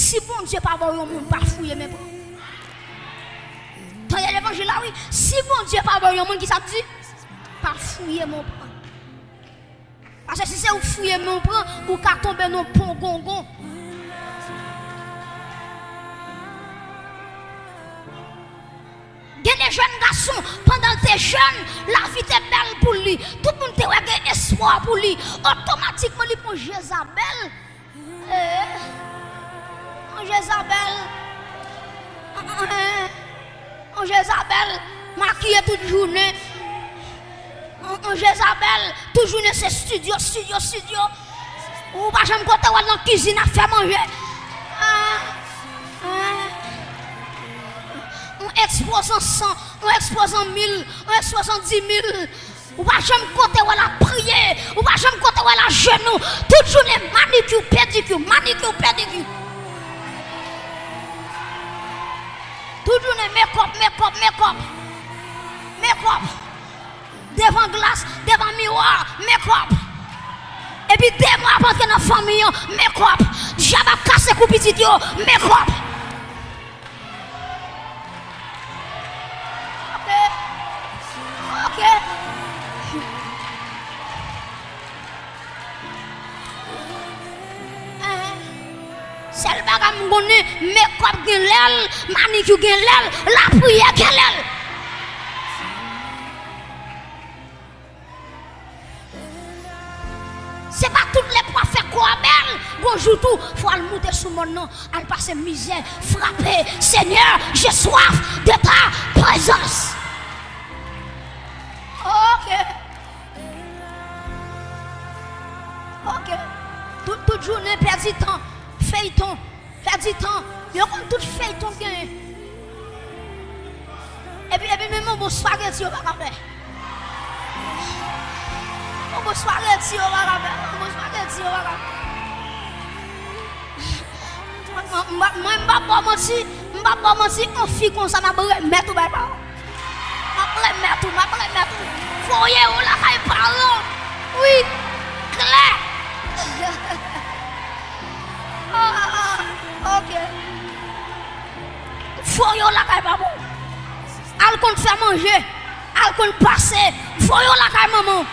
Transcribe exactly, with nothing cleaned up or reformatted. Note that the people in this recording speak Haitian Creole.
Si Bondye pa ba w yon moun, pa fouye men pran. Tande levanjil la, wi. Si Bondye pa ba w yon moun, ki sa m di? Pa fouye men pran. Paske si se ou fouye men w pran, ou ka tonbe nan pongongon. Gen de jèn gason, pandan l te jèn, lavi te bèl pou li. Tout moun te wè gen espwa pou li. Otomatikman, li pran Jezabèl. Eh, on Jezabèl. Eh, on Jezabèl makiye tout jounen. On, on Jezabèl, tout jounen se studio, studio, studio. Ou pa janm kote w al nan kizin ap fè manje. Ah, ah. On ekspoze san, on ekspoze mil, on ekspoze dis mil. Ou pa janm kote w al ap priye. Ou pa janm kote w al ajenou. Tout jounen manikir, pedikir, manikir, pedikir. Tout jounen mekòp, mekòp, mekòp. Mekòp. Devan glas, devan miwa, mekòp. Epi de mwa ap antre nan fanmi an, mekòp. Dyab ap kase kou pitit yo, mekòp. Ok. Ok. Eh. Sèl bagay m konnen, mekòp gen lè l, manikir gen lè l, lapriyè gen lè l. Se pa tout lè pou w ap fè kò a bèl, gon jou tou, fò w al moute sou mòn nan, al pase mizè, frape. Seigneur, j'ai soif de ta présence. Ok. Ok. Tout, tout jounen pèdi tan, feyton. Pèdi tan. Yo konn tout feyton k genyen. Epi, epi menm yon bon spaghetti yo pa ka fè. Yon bon spaghetti yo pa ka fè. Yon bon spaghetti yo pa ka fè. Mwen, mwen, mwen, m p ap ba w manti. M p ap ba w manti. Yon fi konsa m ap remèt ou bay pa w. M ap remèt ou, m ap remèt ou. Voye w lakay paran w. Wi, klè. Ah, ok. Voye w lakay paran w. Al konn fè manje. Al konn pase. Voye w lakay manman w.